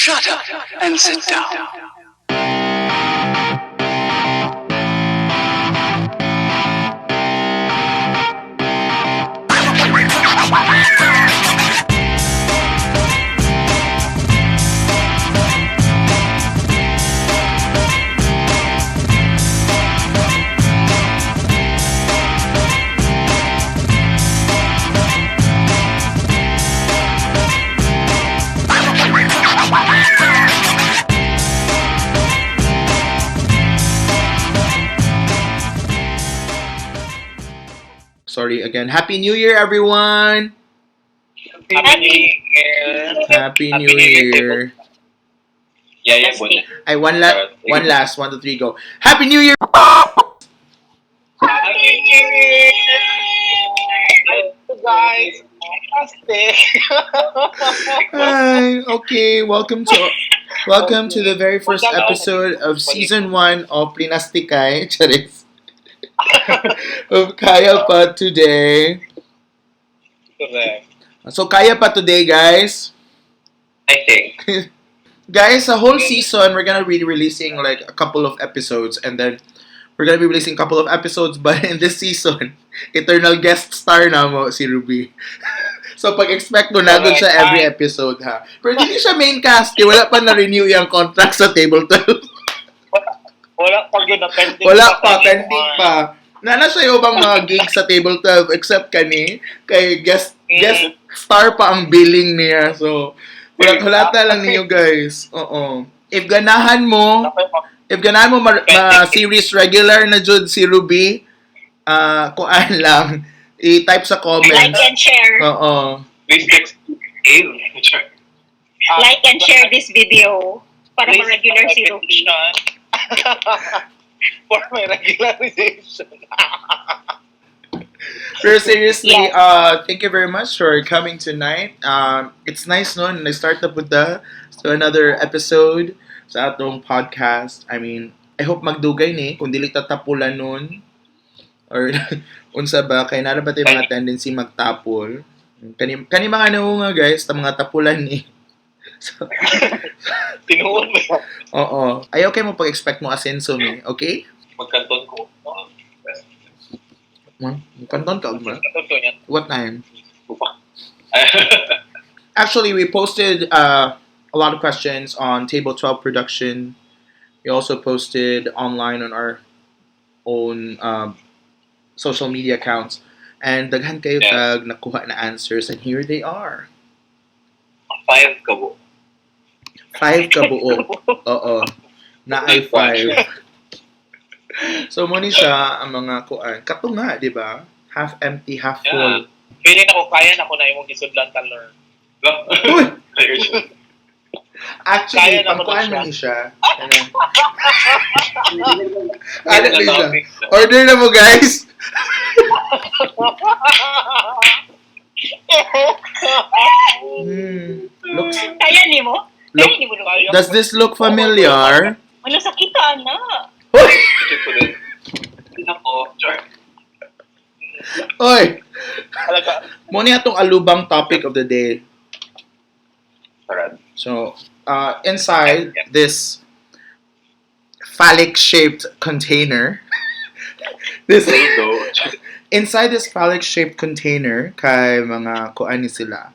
Shut up and sit down. Sorry again. Happy New Year, everyone! Happy New Year! Happy Happy New New Year, Year. Yeah, bon. Ay, one last, one, two, three, go. Happy New Year! Happy New Year! Guys. Fantastic. Hi. Okay, welcome to the very first episode of season 1 of Plinastikay. Charis. Of Kaya Pa Today. Correct. So Kaya Pa Today, guys. I think. Guys, the whole season we're gonna be releasing like a couple of episodes, and then we're gonna be releasing a couple of episodes, but in this season, eternal guest star na mo si Ruby. So pag-expect mo na doon siya every episode, ha. Pero hindi siya main cast, kaya wala pa na-renew yung contract sa Table 12. Wala pa yun na pending. Wala pa, pending pa. Nana siya yung ubang mga gigs sa Table 12 except kani kay guest star pa ang billing niya. So, wala hulata lang ninyo, guys. Oo. If ganahan mo series regular na jud si Ruby, kuan lang, i-type sa Like comments. and share. Oo. Please text Dave. Like and share this video para ma-regular si Ruby. For my regularization. Pero seriously, Yes. thank you very much for coming tonight. It's nice, no? Nag-start na punta so another episode sa atong podcast. I mean, I hope magdugay ni kung dili tatapulan nun or unsa ba kay nara ba tayo mga tendency magtapol. Kani mga ano nga, guys, ta mga tapulan ni. So, Tinuod mo yan. oo. Ay, okay mo pag-expect mo asenso mi, okay? Magkanton ko. Kanton ka ugma. Totoo niya. What time? Bupak. Actually, we posted a lot of questions on Table 12 Production. We also posted online on our own social media accounts. And daghan kayo tag nakuha na answers, and here they are. 5 ka buo. 5 ka buo. Oo. Na ay 5. So mo ni siya ang mga kuan. Katunga, di ba? Half empty, half full. Feeling ako, kaya na ko na imong gisudlan talor. Uy! Actually, Kaya na ko na pangkuan siya. man ni siya. Ano? Ano ni siya? Order na mo, guys. Looks Kaya ni mo? Look. Kaya ni mo, Ruby? Does this look familiar? Wala sa kita na. Oy! Ako, char. Oy! Talaga. Mo ni atong alubang topic of the day. Sarad. So, inside this phallic-shaped container, this Play-Doh. inside this phallic-shaped container kay mga kuan ni sila,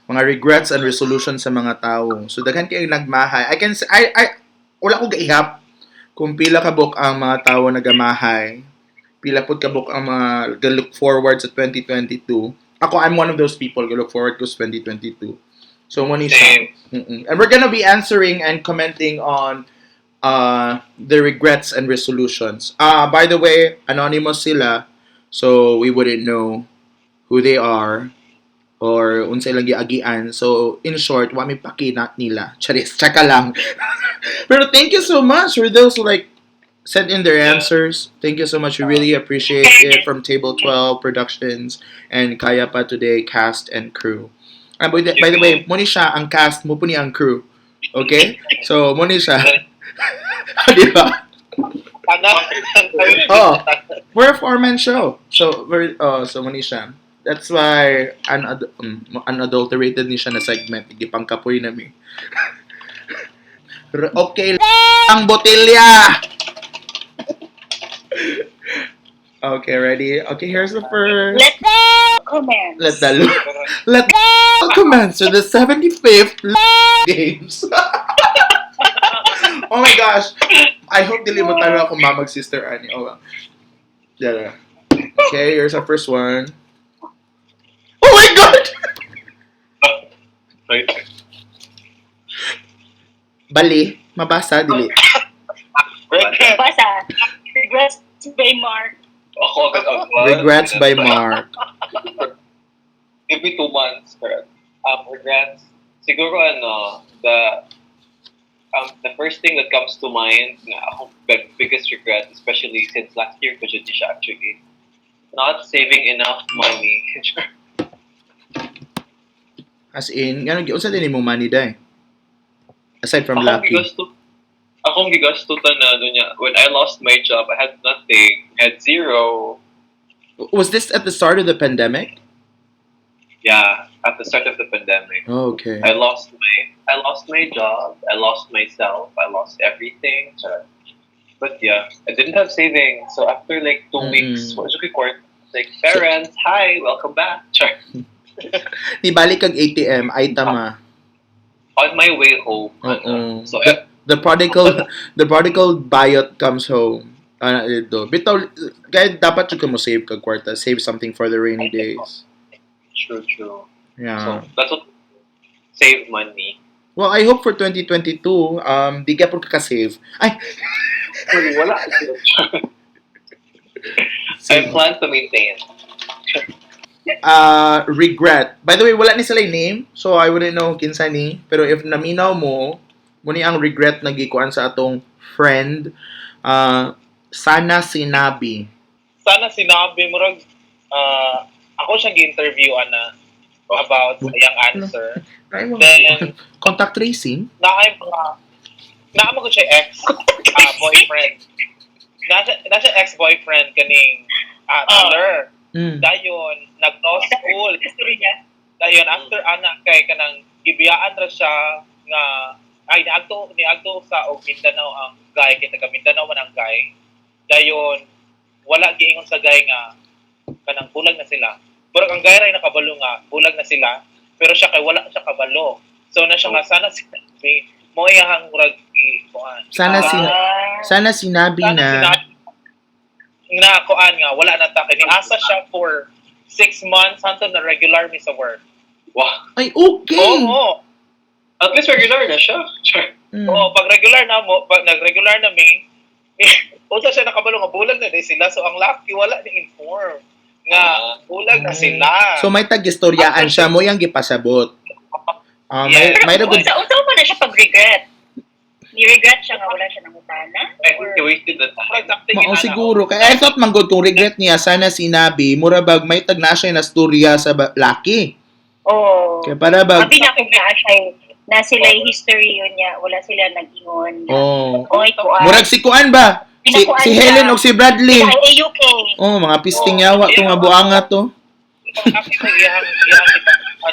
mga regrets and resolutions sa mga tao. So daghan kay nagmahay. I can say, I wala ko gaihap kung pila ka buok ang mga tao nagamahay. Pila pud ka buok ang mga ga-look forward sa 2022. Ako, I'm one of those people ga look forward to 2022. So mo ni siya. Same. And we're gonna be answering and commenting on the regrets and resolutions. By the way, anonymous sila, so we wouldn't know who they are or unsa ilang giagian. So, in short, wa mi pakina nila. Charis, tsaka lang. Pero thank you so much for those who like sent in their answers. Thank you so much. We really appreciate it from Table 12 Productions and Kaya Pa Today cast and crew. And by the way, mo ni siya ang cast, mo po ni ang crew. Okay? So, mo ni siya. Di ba? Ano? Oh. We're a 4-man show. So, so mo ni siya. That's why unadulterated ni siya na segment. Gipangkapoy na mi. Okay ang botelya. Okay, ready? Okay, here's the first. Let comments. Let the commence to the 75th Games. Oh my gosh. I hope dili mo talo ako mamag sister ani. Oh well. Yeah. Okay, here's our first one. Oh my God! Sorry. Bali, mabasa dili. Regret. Basa. Regrets by Mark. Ako agad agad. Regrets by Mark. Give me 2 months, correct. Regrets. Siguro ano, the first thing that comes to mind na akong biggest regret, especially since last year ko dyan siya actually, not saving enough money. As in, ngano unsa din imong money day? Aside from Akong lucky. Akong gigasto tanan niya. When I lost my job, I had nothing. I had zero. Was this at the start of the pandemic? Yeah, at the start of the pandemic. Oh, okay. I lost my job. I lost myself. I lost everything. Charot. But yeah, I didn't have savings. So after like 2 weeks, what was record? Like, "Parents, hi, welcome back." Char. Nibalik kag ATM ay tama. On my way home. Oo. Ano, so The prodigal bayot comes home. Ano dito. Bitaw kaya dapat jud ka mo save kag kwarta, save something for the rainy days. True. Yeah. So that's what, save money. Well, I hope for 2022 di ka po ka save. Ay, Wala. I plan to maintain. Regret. By the way, wala ni sila yung name, so I wouldn't know kinsa ni. Pero if naminaw mo, muni ang regret na gikuan sa atong friend, sana sinabi. Sana sinabi, murag, ako siyang gi-interview, ana, about sa iyang answer. Ay, Then, contact tracing? Naay mga, naa mo ko siya ex boyfriend. Nasa ex-boyfriend kaning Tyler. Dayon, nag-law school. History niya. Dayon, after ana kay kanang gibiyaan ra siya nga ay niadto sa og Mindanao ang guy kay taga Mindanao man ang guy. Dayon wala giingon sa guy nga kanang bulag na sila. Pero ang guy ra nakabalo nga bulag na sila, pero siya kay wala siya kabalo. So na siya nga sana sinabi mo iyahang murag kuan. Sana Sana sinabi Sana na sinabi na kuan nga wala na ta kay niasa siya for 6 months hantod na regular mi sa work. Wow. Ay, okay. Oo. At least regular na siya. Char. Oo, pag regular na mo, pag nag-regular na mi, unsa siya nakabalo nga bulag na di sila. So ang lucky wala ni inform nga bulag na sila. So may tag-istoryaan siya mo yang gipasabot. Ah, may may Pero unsa man na siya pag-regret? Ni-regret siya nga wala siya nangutana? I think he wasted the For time. example, Mao inana, siguro kay I thought man gud kung regret niya sana sinabi mura bag may tag na siya na storya sa laki. Oo. Kaya para bag Abi na kung naa siya na sila history yun niya, wala sila nag-ingon. Oh. Oy, kuan. Murag si kuan ba? Si, Pinakuan si siya. Helen og si Bradley. Ay, AUK. Oh, mga pisting yawa to nga buanga to. Actually, iyang na,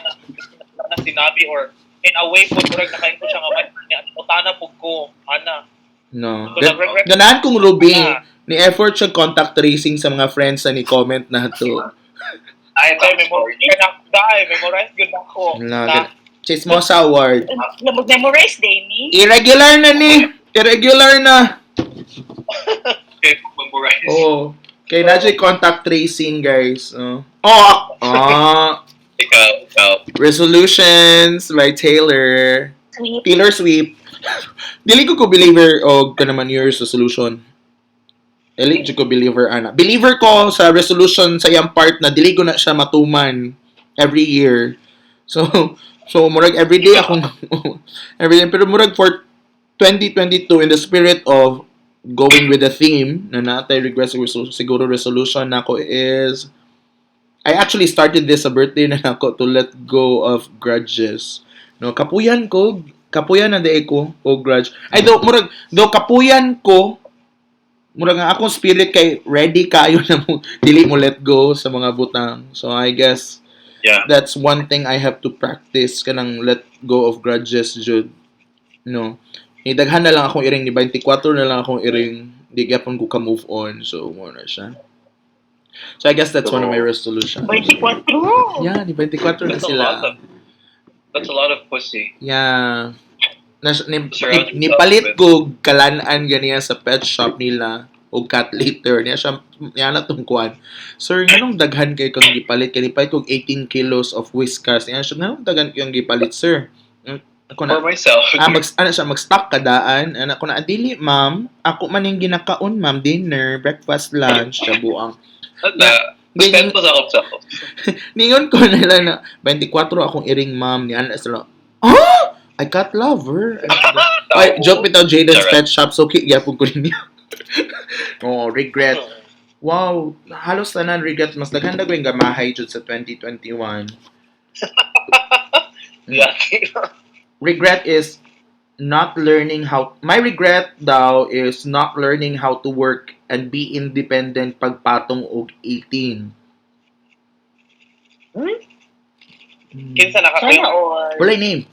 na sinabi or in a way po, murag nakaingon siya nga may niya, utana pug ko, ana. No. So, nag-regret Ganahan kong Ruby Ah. ni effort siya contact tracing sa mga friends na ni comment na to. I Ay, thought memorize, dai, memorize good ako. Na, Na, Chismosa award. Mag-memorize day ni. Irregular na ni. Irregular na. Okay, memorize. Oo. Kaya na siya contact tracing, guys. Oh. Oh, ah. Ikaw, ikaw. Resolutions by Taylor. Sweet. Taylor Swift. Dili ko believer og ka naman New Year's resolution. Dili jud ko believer ana. Believer ko sa resolution sa iyang part na dili ko na siya matuman every year. So murag every day akong every day pero murag for 2022, in the spirit of going with the theme na natay regrets siguro resolution nako is, I actually started this sa birthday na nako, to let go of grudges. No, kapuyan ko, kapuyan na diay ko o grudge. Ay do murag do kapuyan ko, murag ang akong spirit kay ready kayo na mo dili mo let go sa mga butang. So I guess that's one thing I have to practice, kanang let go of grudges jud. No. Ni daghan na lang akong iring, ni 24 na lang akong iring. Di gyapon ko ka move on. So, mo na siya. So, I guess that's one of my resolutions. 24. Yeah, ni 24 na That's a sila. lot of that's a lot of pussy. Yeah. Nas, ni, Surround ni, yourself nipalit with- ko kalan-an ganiya sa pet shop nila og cat litter niya siya niya na tong kuan. Sir, nganong daghan kay kang gipalit? Kay nipalit kog 18 kilos of Whiskas. Niya siya, nganong daghan kay gipalit, sir? Ako na For myself. ah, mag, ano siya, mag-stock ka daan. Ano ko na, dili, ma'am. Ako man yung ginakaon, ma'am. Dinner, breakfast, lunch, siya buang. Wala. Ganyan, Spend pa sa ako sa ako. ningon ko nila na, 24 akong iring, ma'am. Niya na sila, ah! I got lover. Ay, joke bitaw Jaden's Charot. Pet Shop. So, gyapon ko ninyo. Oh, regret. Wow, halos tanan regret. Mas daghan na ko yung gamahay jud sa 2021. Yeah. Regret is not learning how my regret daw is not learning how to work and be independent pagpatong og 18. Hmm? Kinsa na ka Sana all. Wala name.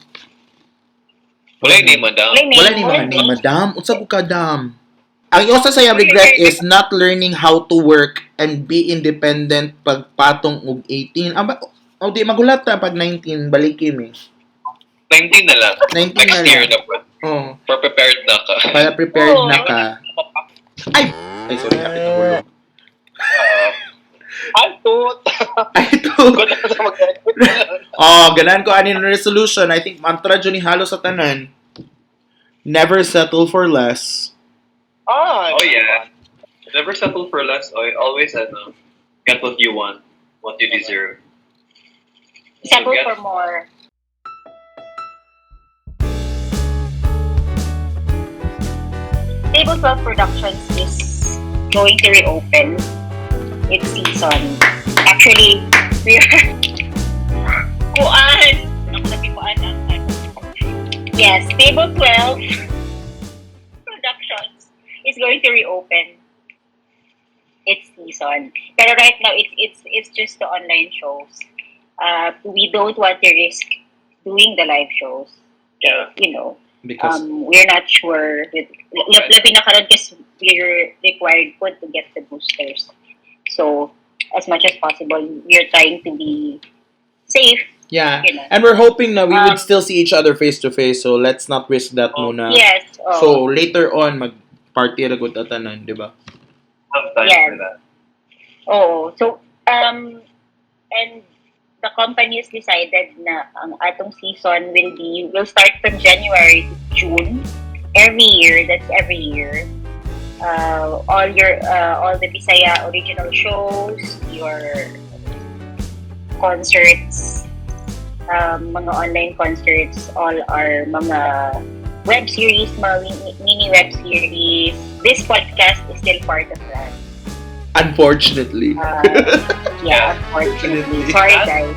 Wala yung name, madam. Wala name. Wala ni mga name, madam. Unsa ko ka, dam? Ang usa sa iyang regret is not learning how to work and be independent pagpatong og 18. Aba, o di magulat ta pag 19 balikin eh. 19 na lang. 19 Next na year lang. na po. Oh, For prepared na ka. para prepared Oo. na ka. Ay, ay sorry, kapit na hulog. Ay, tut. Ay, ito. Good na sa mag Oh, ganan ko ani resolution. I think mantra jud ni halo sa tanan. Never settle for less. Ah, Oh, yeah. Never settle for less. Oy. Always ano, get what you want, what you deserve. Settle Get- for more. Table 12 Productions is going to reopen its season. Actually, we are... Kuan! Ako lagi kuan ang ano. Yes, Table 12 Productions is going to reopen its season. Pero right now, it's just the online shows. We don't want to risk doing the live shows. Yeah. Because We're not sure with labi na karon kasi we're required po to get the boosters. So as much as possible, we're trying to be safe. Yeah. You know. And we're hoping that we would still see each other face to face, so let's not risk that muna. Yes. Oh, So later on mag party ra gud ta tanan, di ba? Have time Yes. for that. Oo. So and the company has decided na ang atong season will start from January to June every year. That's every year. All the Bisaya original shows, your concerts, mga online concerts, all our mga web series, mga mini web series. This podcast is still part of that. Unfortunately. Yeah, unfortunately. Sorry, guys.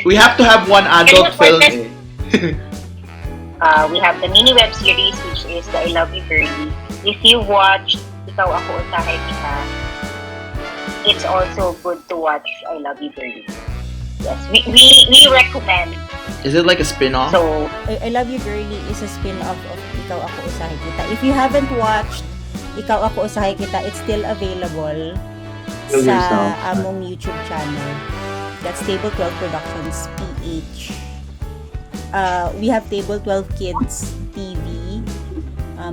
We have to have one adult Ano, film podcast? eh. We have the mini web series, which is the I Love You Girlie. If you watched Ikaw Ako Usahay Kita, it's also good to watch I Love You Girlie. Yes, we recommend. Is it like a spin-off? So, I Love You Girlie is a spin-off of Ikaw Ako Usahay Kita. If you haven't watched Ikaw Ako Usahay Kita, it's still available Kill sa yourself. among YouTube channel. That's Table 12 Productions PH. We have Table 12 Kids TV.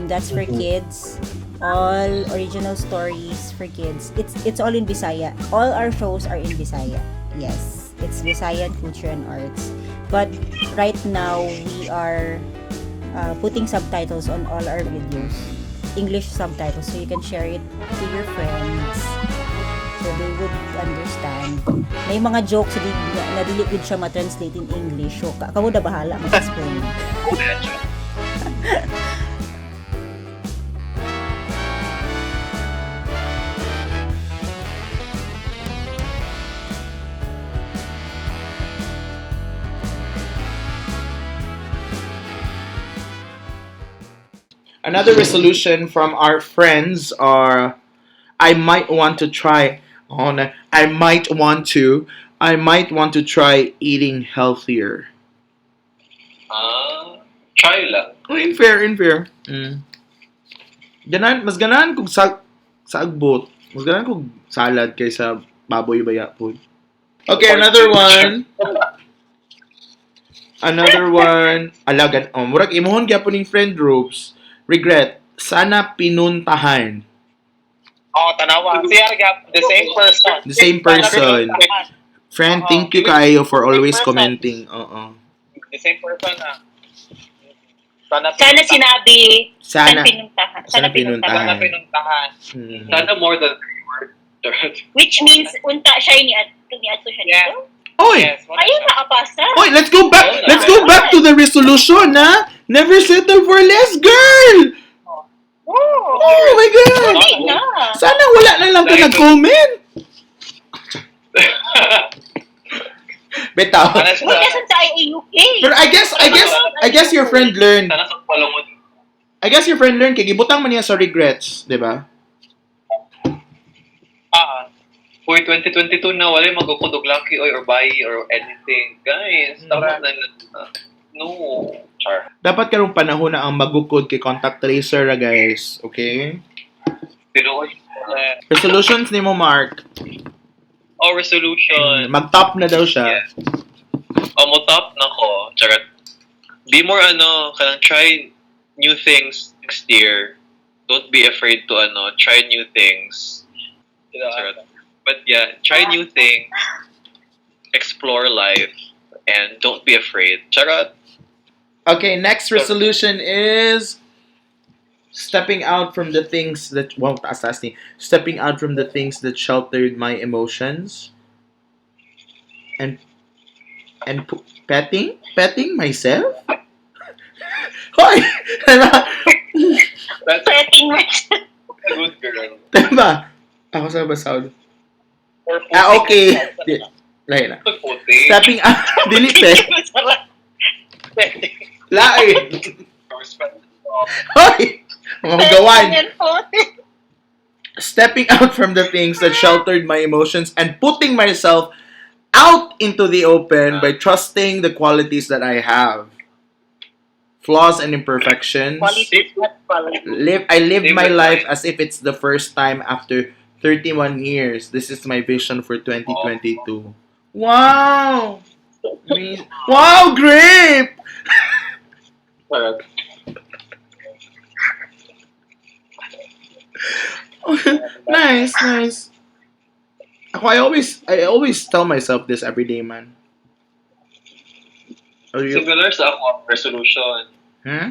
That's for kids. All original stories for kids. It's all in Bisaya. All our shows are in Bisaya. Yes, it's Visayan culture and arts. But right now we are putting subtitles on all our videos, English subtitles, so you can share it to your friends so they would understand. May mga jokes di, na dili gud siya ma-translate in English. So kamo na bahala mag-explain. Another resolution from our friends are I might want to try on I might want to I might want to try eating healthier. Ah. Try lang. Oh, in fair, in fair. Ganan, mas ganahan kog sa agbot. Mas ganahan kog salad kaysa baboy baya po. Okay, another one. Another one. Alagan. Oh, murag imuhon gyapon ning friend groups. Regret. Sana pinuntahan. Oh, tanawa. Siya gyapon, the same person. The same person. Sana pinuntahan. Friend, Oo. thank you kayo for always Same person. commenting. Oo. The same person ah. Sana Sana sinabi, Sana. sana pinuntahan. Sana Sana pinuntahan. Sana pinuntahan. Sana more than three words. Which means, unta siya ni at ni adto siya Yes. dito. Oy! Yes, wala Ayaw siya. na apasa. Oy, let's go back. Let's go back to the resolution, ha? Never settle for less, girl. Oh, Oh my God. Hindi na. Sana wala na lang ka nag-comment. Bitaw. Sana siya. Uy, kasan sa IAUK? Pero I guess your friend learned. Sana sa palungod. I guess your friend learned kay gibutang man niya sa regrets, di ba? Ah, Uy, 2022 na, wala yung magukod og lucky oy or buy or anything. Guys, tama na na. No. Char. Dapat karong panahon na ang magukod kay contact tracer ra, guys. Okay? Tinuod. eh, Resolutions ni mo, Mark. Oh, resolution. Mag-top na daw siya. Yeah. Oh, mo top na ko. Charot. Be more ano, kanang try new things next year. Don't be afraid to ano, try new things. Charot. But yeah, try new things. Explore life and don't be afraid. Charot. Okay, next resolution is stepping out from the things that, well, taas taas ni, stepping out from the things that sheltered my emotions and petting myself. Hoy, diba? That's Petting myself. a good girl. Diba? Ako sa basaw. Or Ah, okay. puting. Di, lahi na. Puti. Stepping out, dili pe. Lahi. Hoy! Mga gawan. Petting and putting. Stepping out from the things that sheltered my emotions and putting myself out into the open by trusting the qualities that I have. Flaws and imperfections. Quality, not quality. Live I live Live my with life life. as if it's the first time after 31 years. This is my vision for 2022. Wow! Wow, grape! Charot. Nice, nice. Ako, I always tell myself this every day, man. Oh, Similar sa ako resolution. Hmm?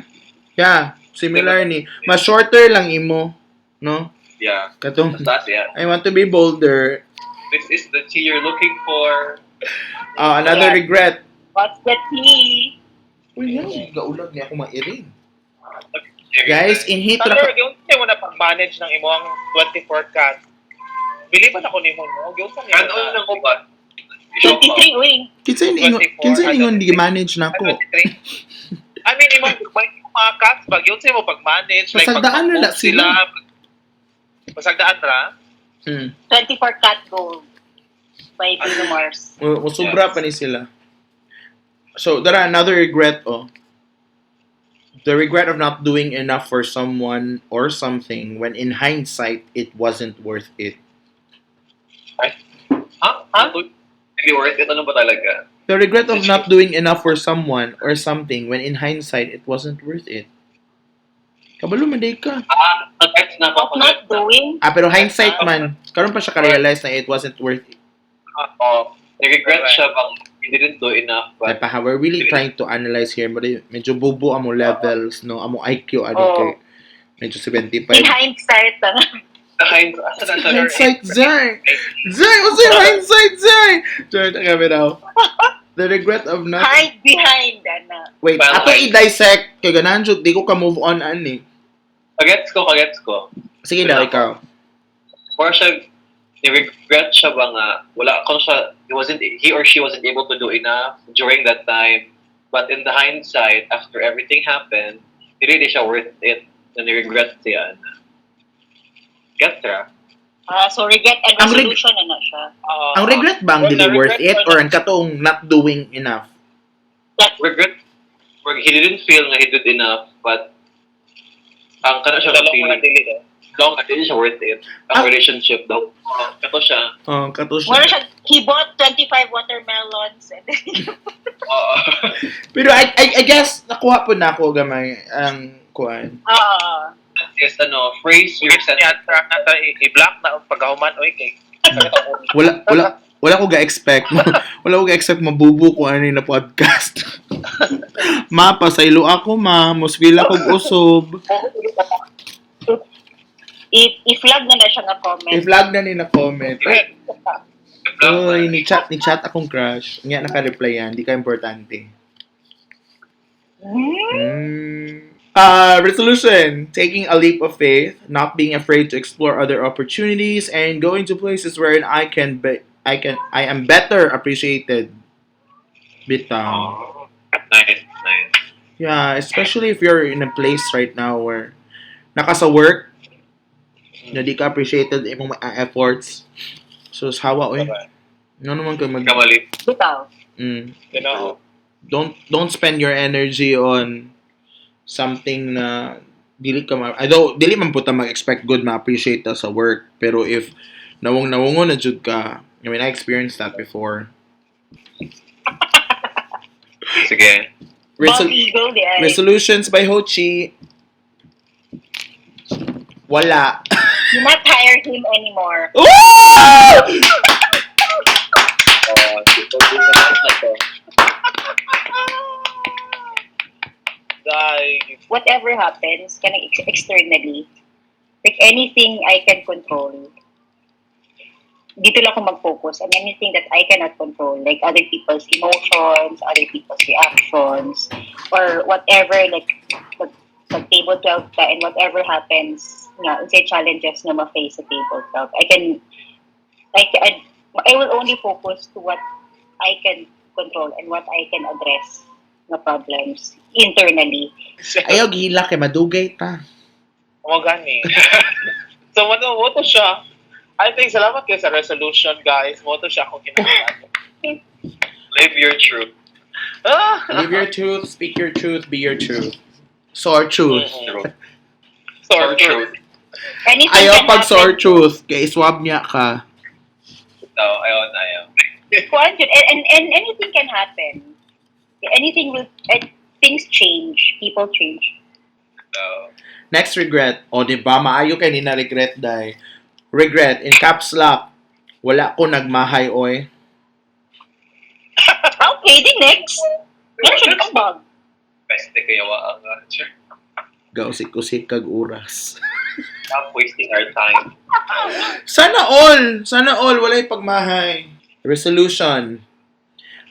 Yeah, similar ni. Mas shorter lang imo, no? Yeah. Katong Basta yeah. I want to be bolder. This is the tea you're looking for. Another regret. What's the tea? Uy, yan, gaulag niya ako mairing. Guys, in hit Thunder, yung hindi mo na pag-manage ng imong 24 cat. Biliban ako nimo, no? Giunsa nimo Ano na? na ko ba? 23, uy. Kinsa ingon, 24, kinsa ingon ano, di manage na ako. 23. I mean, imong may mga cats ba? Giunsa mo pag-manage? Like, Pasagdaan na pag-move na sila. Pasagdaan ra? 24 Cat Gold by Bruno Mars. O, sobra pa ni sila. So, there are another regret, oh. The regret of not doing enough for someone or something when in hindsight it wasn't worth it. Ha? Ha? Really worth it? Ano ba talaga? The regret of not doing enough for someone or something when in hindsight it wasn't worth it. Kabalo man day ka. Ah, nag-text na ako. Of not doing. Ah, pero hindsight man, karon pa siya ka-realize na it wasn't worth it. Oo. Nag-regret siya bang he didn't do enough Ay, but pa, we're really trying to analyze here, but medyo bubo amo levels, no? Amo IQ, ano Oh. kay medyo 75. In hindsight, ah. the hindsight, asa na siya? Hindsight, Zay! Zay! What's your hindsight, Zay? Sorry, kami daw. The regret of not. Hide behind, ana. Wait, Well, ato i-dissect. Kay ganahan jud, di ko ka-move on, ani. Kagets ko, kagets ko. Sige daw, ikaw. Or siya, ni-regret siya ba nga, wala akong siya, he wasn't, he or she wasn't able to do enough during that time. But in the hindsight, after everything happened, hindi really siya worth it na ni-regret siya. Gets ra? Ah, so regret and Ang resolution ana siya. Ang regret ba ang Well, dili the worth regret it or ang katong not doing enough? Regret, Where he didn't feel nga he did enough, but ang kana siya Dalawang feeling, na dili daw. long na dili siya worth it. Ang Ah. relationship daw. Kato siya. Oh, kato siya. Wala siya, he bought 25 watermelons and then, Oo. Pero I guess, nakuha po na ako gamay ang kuan. oo. Yes, ano, phrase your Yes, sentence. niya, na i-block na ang pagkahuman oy kay. Wala ko ga-expect. Wala ko ga-expect mabubo ko ano na podcast. Ma, pasaylo ako, ma. Muswila kog usob. I-flag na na siya nga comment. I-flag na ni na comment. Uy, ni chat akong crush. Nga naka-reply yan. Di ka importante. Resolution. Taking a leap of faith, not being afraid to explore other opportunities, and going to places wherein I am better appreciated. Bitaw. Oh, nice, nice. Yeah, especially if you're in a place right now where naka sa work, na di ka appreciated imong mga efforts. So, sawa oy. No naman ka mag Kamali. Bitaw. You know, Don't spend your energy on something na dili ka ma although dili man po ta mag-expect good ma-appreciate ta sa work, pero if nawong-nawongon na jud ka. I mean, I experienced that before. Sige. Bald eagle, di ay. Resolutions by Hochi. Wala. Do not hire him anymore. Ooh! Oh, na to. Guys, Whatever happens, kanang externally, like anything I can control, dito lang ako mag-focus. And anything that I cannot control, like other people's emotions, other people's reactions, or whatever, like, pag table 12 ka and whatever happens, nga, unsay challenges nga ma-face sa table 12, I will only focus to what I can control and what I can address na problems internally. Ayaw gila kay madugay ta. Mo gani. So mo to siya. I think salamat kayo sa resolution, guys. Mo to siya akong kinahanglan. Live your truth. Ah! Live your truth, speak your truth, be your truth. Sore truth. Truth. Sorry. Truth. Anything Ayaw can pag sore happen. truth, kay swab niya ka. No, ayaw na, ayaw. Kuan yun. And anything can happen. Anything will, things change. People change. No. Next regret. O, di ba? Maayo kay ni na regret, day. Regret, in caps lock, wala ko nagmahay, oy. Okay, the next. Meron siya nakabag. Peste kaya wa ang sure. Gausik-usik kag oras. Stop wasting our time. Sana all! Sana all! Walay pagmahay. Resolution.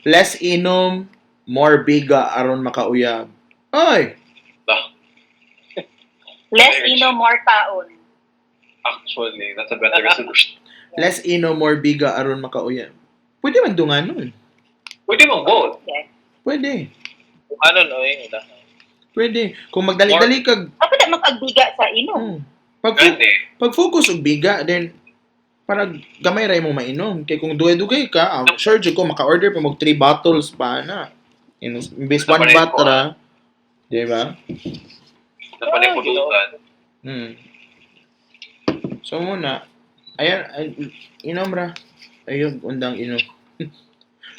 Less inom, more biga aron makauyab. Oy! Bah, Less inom, more kaon. Actually, that's a better resolution. Less inom, more biga aron makauyab. Pwede man dungan nun. Pwede mong both. Yes. Pwede. Ano no, yun ila. Pwede. Kung magdali-dali kag Ako na makagbiga sa inom. Pag Pwede. Pag focus og biga, then para gamay ra imong mainom kay kung dugay-dugay ka, ah, sure jud ko maka-order pa mag 3 bottles pa na. Imbes one Napanay ko, bottle ra, di ba? Napanipulutan. So muna, ayan, ay, inom ra. Ayun, undang inom.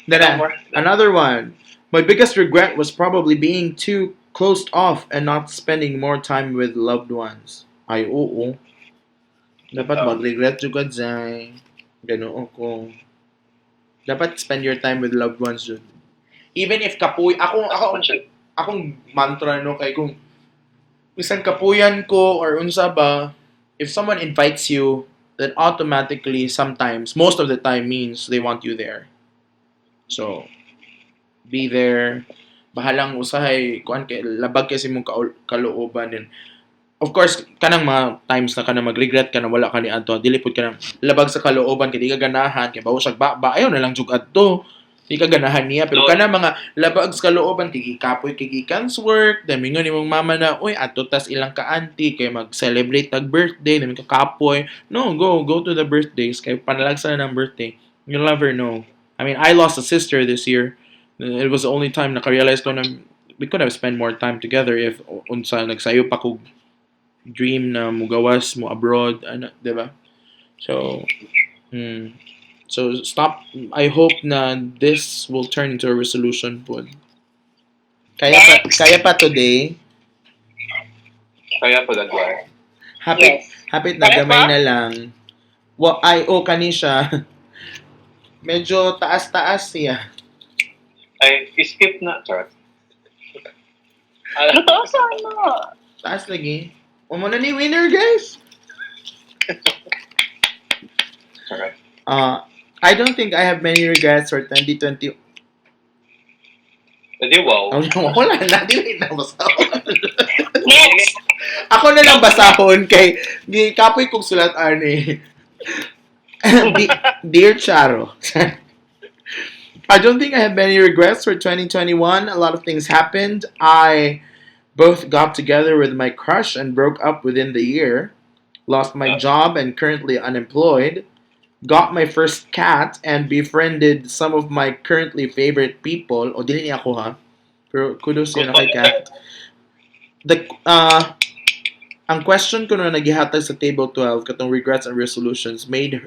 Dara, another one. My biggest regret was probably being too closed off and not spending more time with loved ones. Ay, oo. Dapat mag-regret jud ka, Zay. Ganoon ko. Dapat spend your time with loved ones jud. Even if kapuy, akong mantra no kay kung bisan kapuyan ko or unsa ba, if someone invites you, then automatically sometimes, most of the time, means they want you there. So, be there. Bahalang usahay kuan kay labag kasi mong kalooban din. Of course, kanang mga times na kana mag-regret ka na wala ka ni adto, dili pud ka nang labag sa kalooban kay di ka ganahan kay bawo siya ba, ayaw na lang jug adto. Di ka ganahan niya pero No. kana mga labag sa kalooban kay gikapoy kay gikan sa work, then mingon imong mama na, "Uy, adto tas ilang ka auntie kay mag-celebrate tag birthday," then ka kapoy. No, go to the birthdays kay panalagsa na ng birthday. You'll never know. I mean, I lost a sister this year. It was the only time naka-realize ko na We could have spent more time together if unsa nagsayo pa kog dream na mugawas mo abroad, ano, 'di ba? So, So stop. I hope na this will turn into a resolution po. Kaya pa, Next. Kaya pa today. Kaya pa dagway. Happy Yes. Hapit na Kaya gamay pa? na lang. Wa ay oh, kani siya. Medyo taas-taas siya. Ay, skip na. Charot. Totoo sa ano. Taas lagi. O mo na ni winner, guys. Charot. I don't think I have many regrets for 2020. Hindi, wow. Oh, wala na. Dili na basahon. Next! Ako na lang basahon kay kapoy kong sulat ani. Dear Charo, I don't think I have many regrets for 2021. A lot of things happened. I both got together with my crush and broke up within the year. Lost my job and currently unemployed. Got my first cat and befriended some of my currently favorite people. O, dili niya ako ha. Pero kudos yun kay cat. Ang question ko na nagihatag sa table 12 katong regrets and resolutions made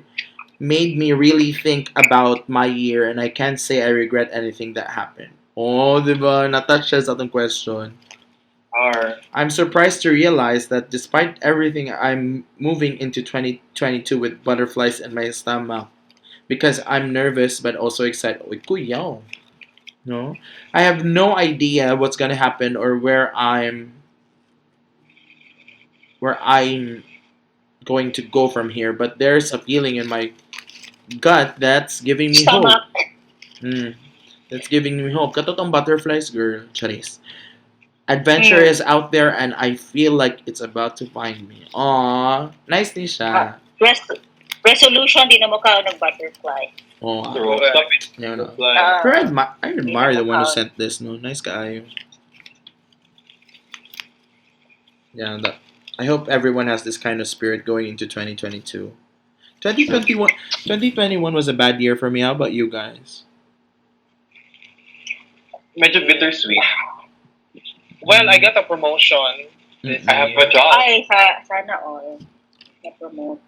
me really think about my year, and I can't say I regret anything that happened. Oh, di ba? Na-touch siya sa atong question. R. I'm surprised to realize that despite everything, I'm moving into 2022 with butterflies in my stomach because I'm nervous but also excited. Uy, kuya. No? I have no idea what's gonna happen or where I'm going to go from here, but there's a feeling in my gut that's giving me hope. Stomach. That's giving me hope. Katotong butterflies, girl. Charis. Adventure is out there and I feel like it's about to find me. Aww. Nice ni siya. Resolution, di na mo kaon ng butterfly. Oh, True. Stop it. Yeah, no. Fly. Ah. Pero I admire the one who Di na mo sent this, no? Nice kaayo. Yeah, I hope everyone has this kind of spirit going into 2022. 2021 was a bad year for me. How about you guys? Medyo bittersweet. Well, I got a promotion this I have year. a job. Ay, sana all. Na-promote.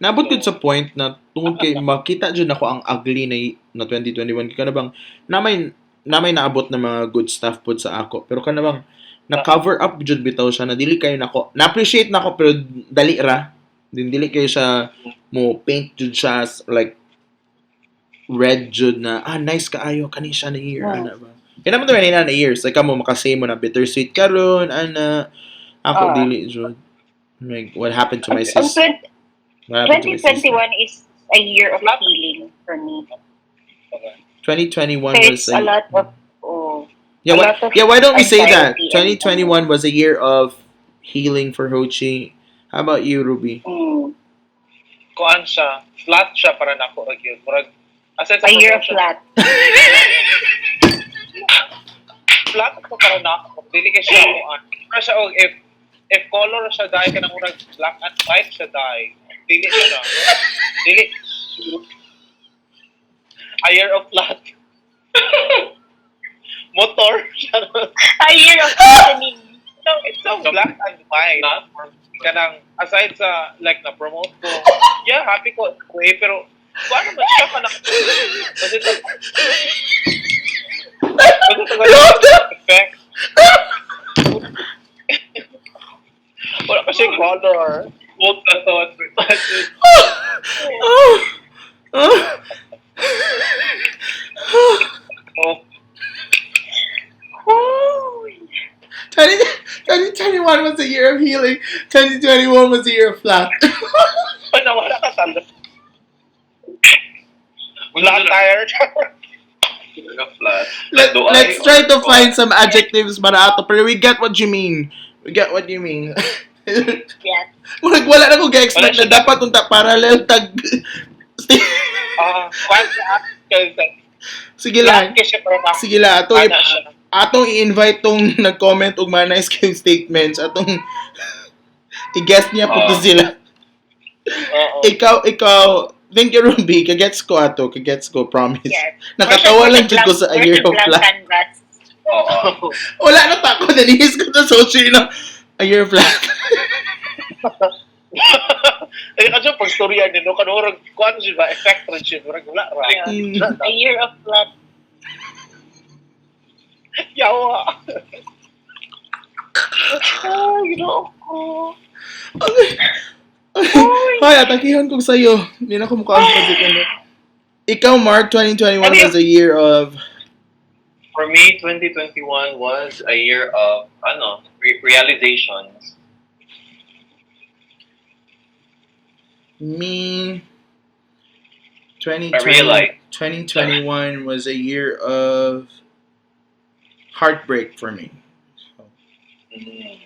Naabot gud sa point na tungod kay makita jud nako ang ugly na 2021 kay kana bang namay naabot na mga good stuff pod sa ako, pero kana bang na cover up jud bitaw siya na dili kayo nako na appreciate nako, pero dali ra din, dili kayo siya mo paint jud siya as like red jud na nice kaayo kani siya na year, ana ba. Kaya naman to na years like kamo makasay mo na bittersweet karon ana ako, dili jud. Like what happened to my Ang sis, what happened to my sister. 2021 is a year of healing for me. 2021 So was it's a lot of, oh, Yeah, a why, lot of yeah, why don't we say that? anxiety and- 2021 was a year of healing for Hochi. How about you, Ruby? Kuan siya, flat siya para nako ra gyud. Murag aside sa A year of promotion, flat. Flat ko para nako. Dili kay siya kuan. Para siya og if color siya dai kanang murag black and white siya dai. Dili siya. Dili. A year of flat. Motor. A year of listening. No, it's so black and white. Not Kanang aside sa like na promote ko, yeah, happy ko way, pero paano man siya kanang kasi ito effect. Wala kasi color. Both the thoughts. Oh. Oh, Oh. 20, 2021 was a year of healing. 2021 was a year of flat. Wala, wala ka talo. Flat tire. Flat. Do I Let's try to or- find some adjectives para ato. Pero we get what you mean. We get what you mean. Yes. Murag wala na ko ga-expect Wala na dapat unta parallel tag. Ah, kwan siya, kasi Sige lang. flat kasi para na. Sige lang. Ato, Ana siya. Atong i-invite tong nag-comment og mga nice kayo statements. Atong i-guess niya po to Ah. sila. Oo. Ikaw, thank you, Ruby. Kagets ko ato. Kagets ko, promise. Yes. Nakatawa lang jud ko sa a year of blank flat. canvas. Oo. Wala na ta ko nanihis ko to social na a year of flat. Ay, kasi pag storya nino, kanurag, kuan siya ba, effect rin siya, murag wala ra. Yeah. Mm. A year of flat. Yawa. Ay, ginoo ko. Hoy, atakihan ko sa'yo. Hindi na kumukha ang pag ano. Ikaw, Mark, 2021 was a year of... For me, 2021 was a year of ano, realizations. Me... I realized. 2021 was a year of heartbreak for me. So, Mm.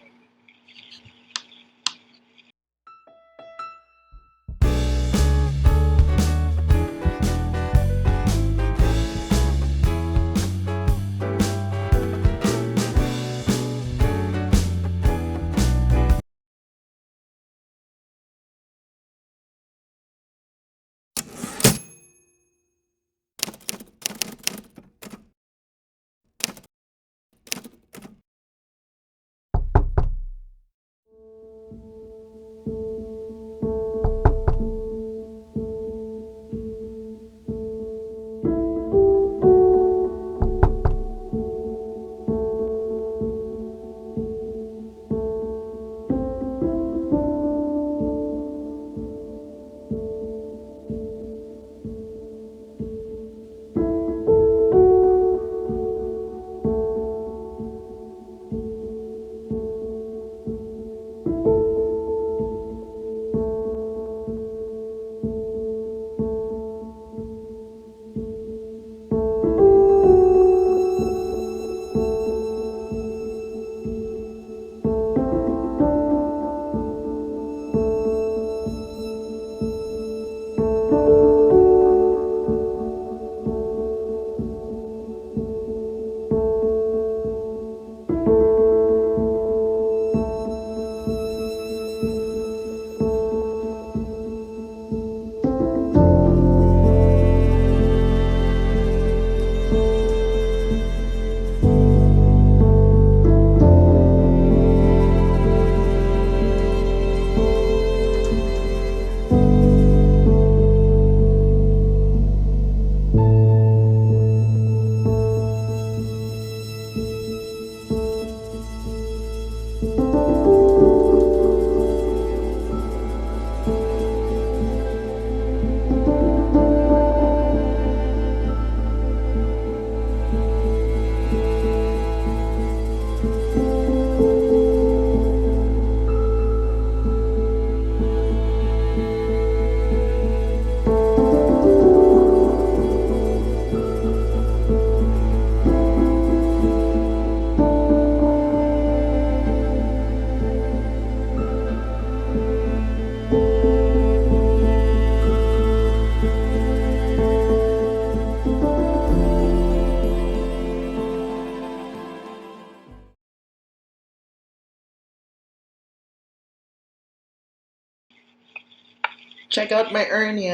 Check out my hernia.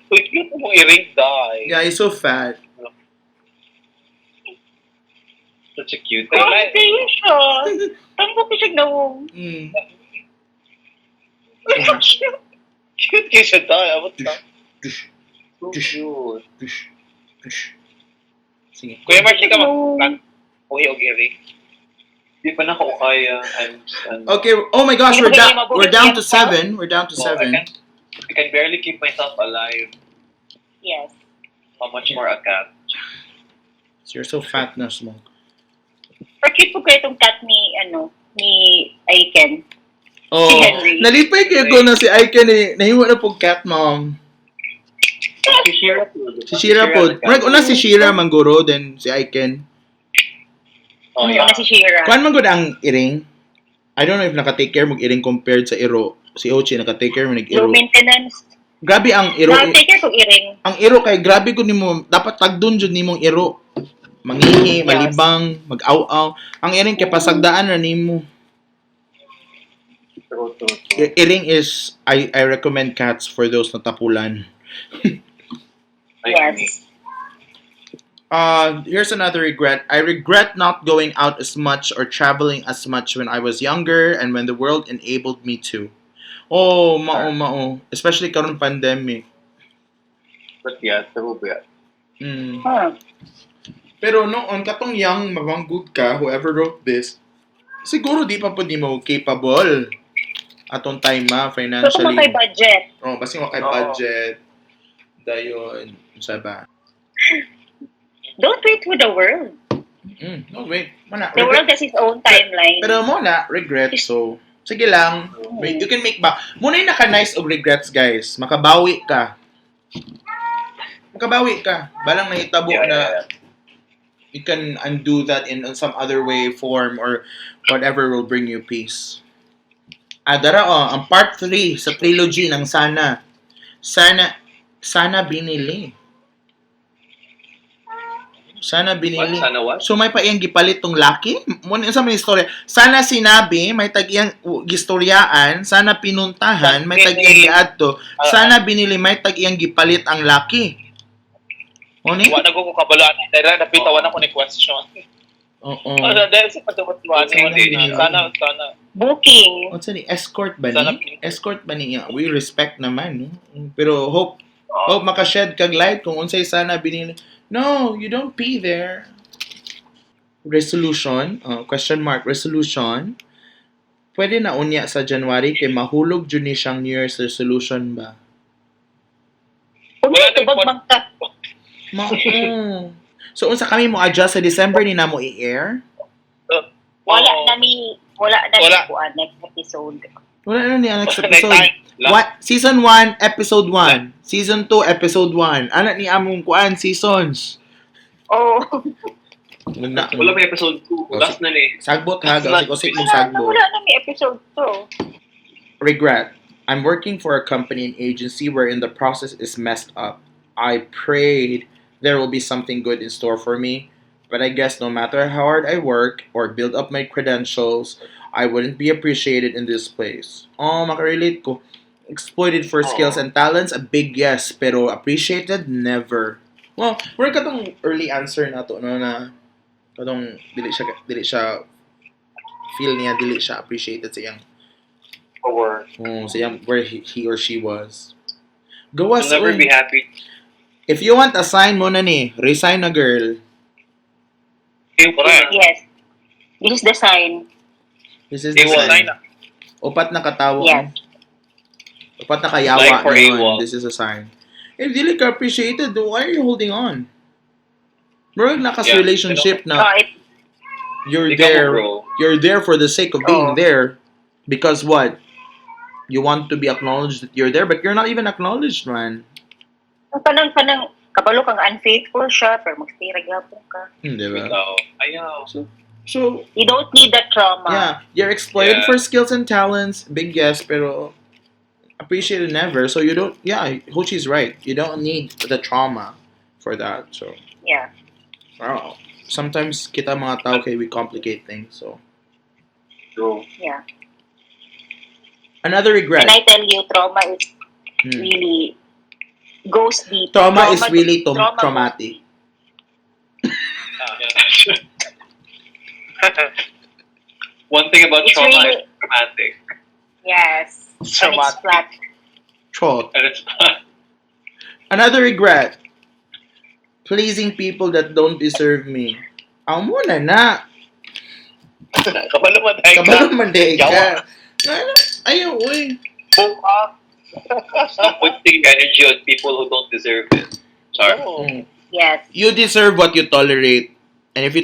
Uy, cute mong i-ring, die. Yeah, he's so fat. Such a cute Ay, thing. like- Kayo siya. Tambo ko siya nawong. Mm. Cute kayo siya, die. Abot na. Dush, So cute. dush, dush. Sige. Kuya Mark, di ka mag- Uy, og i-ring. Di pa na ako kaya. I'm, I'm Okay. Oh my gosh, we're down to 7. We're down to Oh, I 7. I can barely keep myself alive. Yes. How much more a cat? You're so fat na, Smoke. Or cute po kayo itong cat ni, ano, ni Aiken. Oh, Si Henry. nalipay kayo ko na si Aiken eh. Nahimo na po cat mom. Si Shira po. Si Shira po. Murag una si Shira mangguro, then si Aiken. Oh, yeah. Una si Shira. Kuan man gud ang iring. I don't know if naka-take care mag iring compared sa iro. Si Ochi naka-take care mag Low iro. maintenance. Grabe ang iro. Naka-take care kong iring. Ang iro kay grabe ko nimo dapat tagdon jud nimong iro. Mangihi, Yes. malibang, mag-aw-aw. Ang iring kay pasagdaan ra nimo. True, true, true. Iring is I recommend cats for those na tapulan. Like me. Yes. Here's another regret. I regret not going out as much or traveling as much when I was younger and when the world enabled me to. Oh, mao mao. Especially karon pandemic. But yeah, true ba? Pero noon, katong young, mabanggod ka, whoever wrote this, siguro di pa po di mo capable atong time ma So, kung financially. may budget, Oh, basta wa kay Oo. Budget. Dayon, unsa ba? Don't wait for the world. No, wait. Mana, The world has its own timeline. Pero mo na, regret. So, sige lang. Wait, you can make back. Muna yung naka-nice og regrets, guys. Makabawi ka. Makabawi ka. Balang nahitabo na you can undo that in some other way, form, or whatever will bring you peace. Ah, dara oh, ang part 3 sa trilogy ng Sana. Sana, sana binili. Sana What? binili. Sana what? So may pa iyang gipalit tong laki? Mo sa may istorya. Sana sinabi, may tag iyang gistoryaan, sana pinuntahan, may tag iyang Binili. giadto, sana binili, may tag iyang gipalit ang laki. O ni? Wa na ko kabalaan. Dahil napitawan ako ni question. Oo. Ano, dahil sa pagkakatuan, Sana binili. sana, sana. Booking. Unsa ni escort ba Sana ni? binili. Escort ba niya? We respect naman, no? Pero hope hope makashed kag light kung unsay sana binili. No, you don't pee there. Resolution, question mark, resolution. Pwede na unya sa January kay mahulog jud ni siyang New Year's resolution ba? Kung Wala may na tubag yung bang ka, Ma. So unsa kami mo adjust sa December ni namo i-air? wala Oo. na mi, wala na mi Wala. kuan next episode. Wala na ni ang next Next episode. time. What? Season 1, episode 1. Season 2, episode 1. Ana ni among kuan seasons. Oh. Na, Wala may episode 2. Oh, Last na ni. Sagbot ha, gasik-usik mong Wala, sagbot. wala na mi episode 2. Regret. I'm working for a company and agency wherein the process is messed up. I prayed there will be something good in store for me, but I guess no matter how hard I work or build up my credentials, I wouldn't be appreciated in this place. Oh, makarelate ko. Exploited for skills Aw. and talents, a big yes, pero appreciated, never. Well, we're katong early answer na to, no, na katong dili siya feel niya dili siya appreciated sa iyang Or Oh, so yeah, where he or she was. Gawas, you'll never uy. be happy. If you want a sign mo na ni, resign na, girl. Correct. Yes. This is the sign. This is the They will sign. Sign na. Upat na katawo. Yes. Upat na kayawa. Like for ngayon. AWOL. This is a sign. If dili ka appreciated, why are you holding on? Murag na kas relationship na Oh, it, you're Di ka mo there, grow. you're there for the sake of being Oo. there because what? You want to be acknowledged that you're there, but you're not even acknowledged, man. Kanang kabalo kang unfaithful siya pero magstay ra gyapon ka. Di ba? Ikaw. Ayaw. So, You don't need that trauma. yeah, you're exploited Yeah. for skills and talents. Big yes, pero appreciated never. So you don't. Yeah, Hochi's right. You don't need the trauma for that. So wow. Sometimes kita mga tao kay we complicate things. So True. Another regret. And I tell you, trauma is really goes deep. Trauma is really trauma goes traumatic. deep. Ah. One thing about It's trauma really is traumatic. Yes. And it's Traumatic. flat. Trot. And it's not. Another regret. Pleasing people that don't deserve me. Ang muna na. Kabalo man ay ka. Kabalo man day ka. Yawa. Ano? Ayaw, uy. Buka. Stop wasting energy on people who don't deserve it. Sorry. Oo. Yes. You deserve what you tolerate. And if you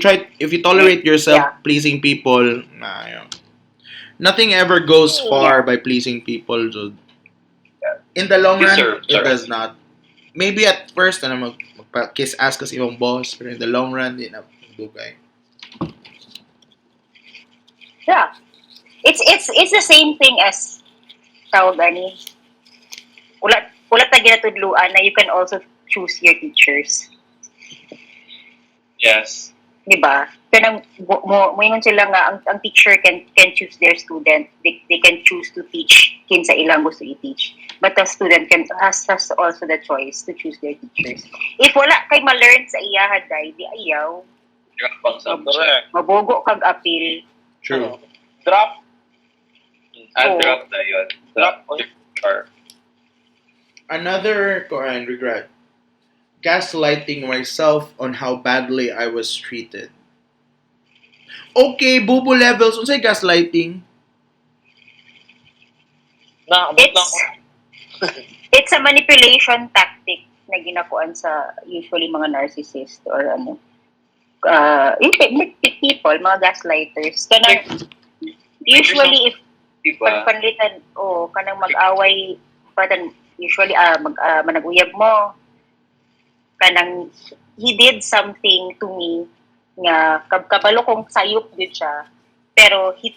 tolerate yourself pleasing people, nah, ayaw. Nothing ever goes far by pleasing people, dude. In the long run, Deserve, it sorry. does not. Maybe at first, ano, magpa-kiss ass ka sa ibang boss, pero in the long run, di na dugay. Yeah. It's the same thing as tawag ani. Wala ta ginatudluan na you can also choose your teachers. Yes. Di ba? Kanang mo moingon sila nga ang teacher can choose their student. They can choose to teach kinsa ilang gusto i-teach. But the student can has also the choice to choose their teachers. If wala kay ma-learn sa iyaha day, di ayaw. Drop ang subject. Correct. Mabogo kag appeal. True. Drop. And Oo. drop na yun. Drop. Or, Another kuan regret. Gaslighting myself on how badly I was treated. Okay, bubo levels. Unsay gaslighting? Na, abot lang. It's a manipulation tactic na ginakuan sa usually mga narcissist or ano. Yung people, mga gaslighters. Kanang, usually if diba? pagpanlitan, oh, kanang mag-away, patan, usually managuyab mo, kanang he did something to me nga kabalo kong sayop gyud siya, pero he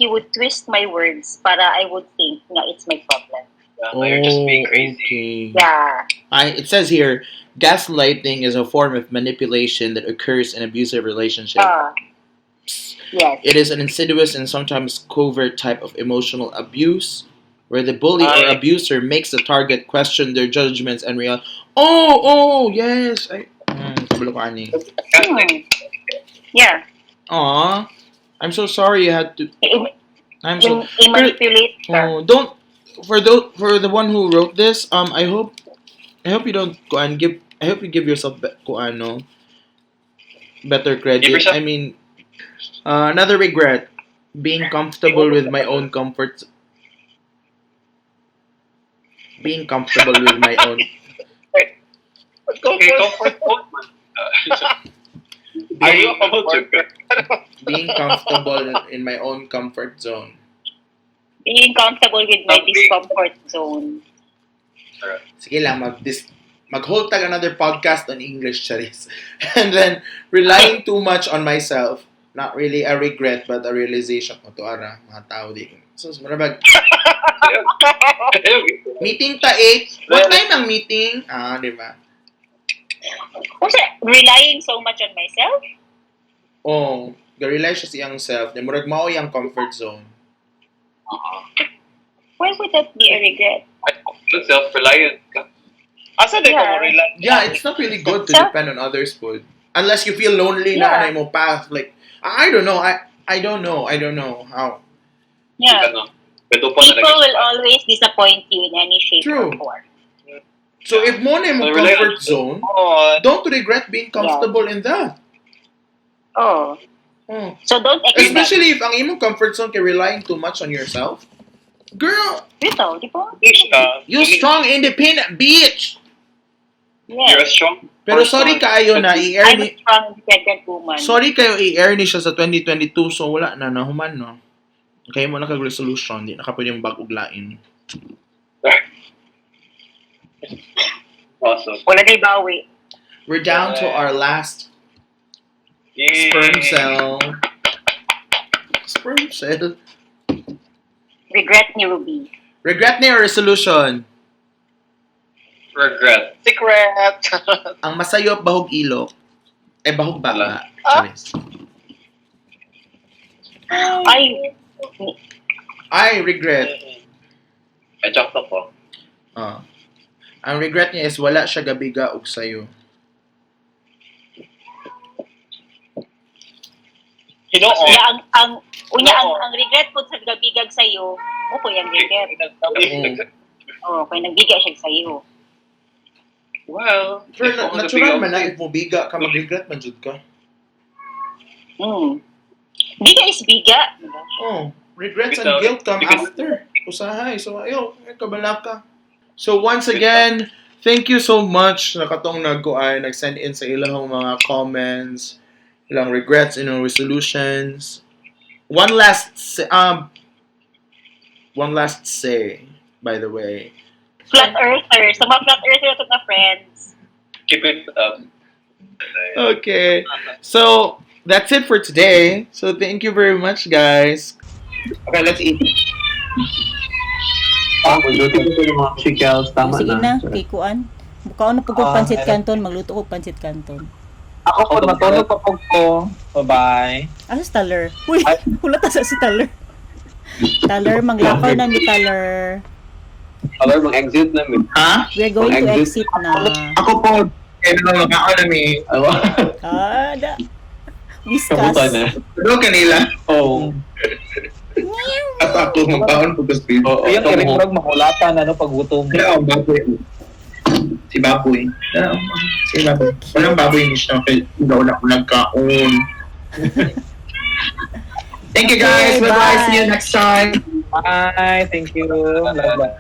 would twist my words para I would think nga it's my problem. Yeah, you're just being crazy. Okay. Yeah. It says here, gaslighting is a form of manipulation that occurs in abusive relationships. Yes. It is an insidious and sometimes covert type of emotional abuse where the bully or abuser makes the target question their judgments and real. Oh, yes. Kabalo ko ani. Yeah. Aw, I'm so sorry you had to. I'm so I-manipulate ka. Oh, don't for the one who wrote this. I hope you don't go and give. I hope you give yourself better credit. Give yourself- I mean, another regret: being comfortable with my own comfort. Being comfortable with my own. Okay, comfort zone. Are you a comfort? Being comfortable in my own comfort zone. Being comfortable with my discomfort zone. Sige lang, mag-hold tag another podcast on English, Charis. And then, relying too much on myself, not really a regret, but a realization. O, to ara, mga tao di. So, marabag, meeting ta 8. What time ang meeting? Ah, di ba? Kasi, relying so much on myself? Oh, ga-rely siya sa iyang self. Di, murag mao iyang comfort zone. Why would that be a regret? Self-reliant ka. Asa di ka mo rely? Yeah, it's not really good to depend on others, food. Unless you feel lonely na mo path. Like, I don't know. I don't know. I don't know how. Yeah. People will always disappoint you in any shape or form. So if mo na mo comfort zone, don't regret being comfortable in that. Oh. So don't expect. Especially if ang imong comfort zone kay relying too much on yourself. Girl, Dito, di ba? You strong, independent bitch. Yes. You're a strong. Pero sorry kaayo na i-air ni I'm a strong independent woman. Sorry kayo i-air ni siya sa 2022, so wala na nahuman no. Kaya mo na kag resolution, di na ka pwedeng bag-og lain. Awesome. Wala na ibawi. We're down to our last sperm cell. Sperm cell. Regret ni Ruby. Regret ni resolution. Regret. Secret. Ang masayop bahog ilok. Eh bahog baka. Charis. I regret. Ay, sakto po. Ang regret niya is wala siya gabiga og sayo. Hinoo. Unya ang regret po sa gabigag sayo, mo po yung regret. Oh, kay nagbiga siya sayo. Well, pero natural man na if mo biga ka mag-regret man jud ka. Biga is biga. Oh, regrets and guilt come after. Usahay. So ayo, kabala ka. So once again, thank you so much na katong nagkuay nag-send in sa ilang mga comments, ilang regrets and resolutions. One last say, by the way. Flat earther. So mga flat earther to na friends. Keep it up. Okay. So that's it for today. So thank you very much, guys. Okay, let's eat. Magluto ko yung mga chickens. Tama sige na. Na, kay Kuan. Bukaon na po ko pansit canton. Magluto ko pansit canton. Ako po, matulog pa po ko. Bye-bye. Asa si Taler? Uy, wala ta sa si Taler. Taler, manglakaw na ni Taler. Taler, mag-exit na mi. Ha? We're going to Mag-exit. exit na. Ako po, kaya na lang ako na mi. Ah, da. Whiskas. Kabutan na. Ano kanila? Oo. At ako, magbaon po gusto. Oo. Yung Eric Frog, makulatan, ano, paggutom. Wala akong baboy. Si Baboy. Wala akong- Si Baboy. Walang baboy ni siya. Kaya hindi wala akong nagkaon. Thank you, guys. Okay, Bye-bye. bye. See you next time. Bye. Thank you. Love, love.